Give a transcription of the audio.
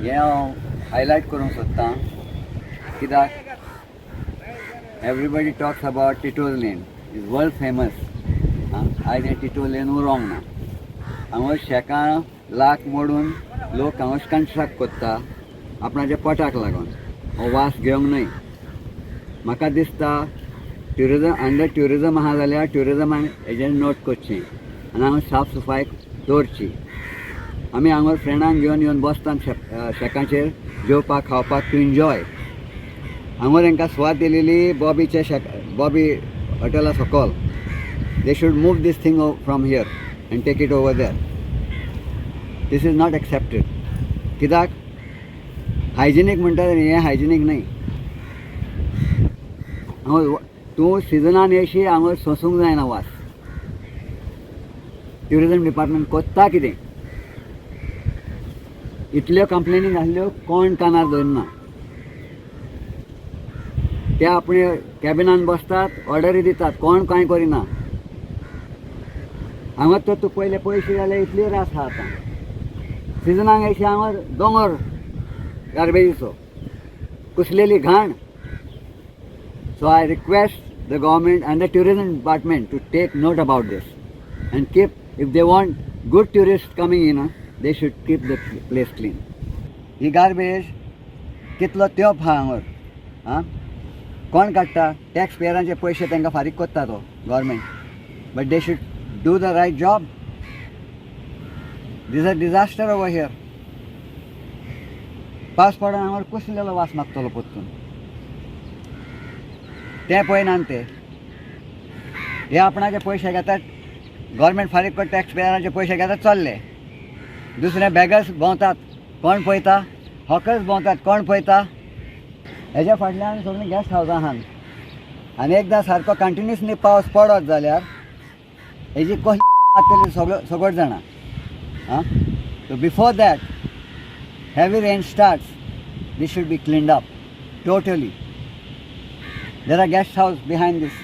हें हांव हायलायट करूंक सोदतां, कित्याक everybody talks about Tito's Lane is world famous. आयज हें टिटोज लेन उरोंक ना. हांगा शेकां लाख मोडून लोक हांगा कन्स्ट्रक्ट करता आपणाच्या पोटाक लागून, हो वास घेवंक न्हय. म्हाका दिसता ट्युरिजम अंडर ट्युरिजम आहा जाल्यार ट्युरिजमान हेजेर नोट करचें आनी हांगा साफ सफाय दवरची. आमी हांगा फ्रेंडांक घेवन येवन बसता शेकाचेर जेवपाक, खावपाक, टू एन्जॉय. हांगा तांकां सुवात दिलेली बॉबीच्या शेक, बॉबी हॉटेला सकल. They should move this thing from here and take it over there. This is not accepted, कित्याक हायजिनीक म्हणटा हें हायजिनीक न्हय. हांगा तूं सिजनान येशी, हांगा सोंसूंक जायना वास. ट्युरिजम डिपार्टमेंट कोत्ता कितें? इतल्यो कंप्लेनी घाल्ल्यो, कोण कानार दवरना. ते आपणे कॅबिनान बसतात, ऑर्डरी दितात, कोण कांय करिना. हांगा तर तूं पयले पयशे जाल्यार इतली रास आहा. आतां सिजनाक येशी, हांगा दोंगर गार्बेजीचो, कुसलेली घाण. So I request the government and the tourism department to take note about this and keep, if they want good tourist coming in, they should keep the place clean. He garbage कितलो तेप आहा हांगर. आं, कोण काडटा? Tax पेयरांचे पयशे तांकां फारीक करता तो government, but they should do the right job. This a disaster over here. पावस पडोन हांगर कुसलेलो वास मागतलो परतून. ते पळयना ते. हे आपणाचे पयशे घेतात, गव्हर्मेंट फारीक करता, टॅक्स पेयरांचे पयशे घेतात, चल्ले. दुसरे बेगर्स भोंवतात, कोण पळयता? हॉकर्स भोंवतात, कोण पळयता? हेज्या फाटल्यान सगळीं गॅस्ट हावसां आहात आनी एकदां सारको कंटिन्युअसली पावस पडत जाल्यार हेजी कसली मारतली सगळो सगळेच जाणा. आं, so before that heavy rain starts, this should be cleaned up totally. There are guest house behind this.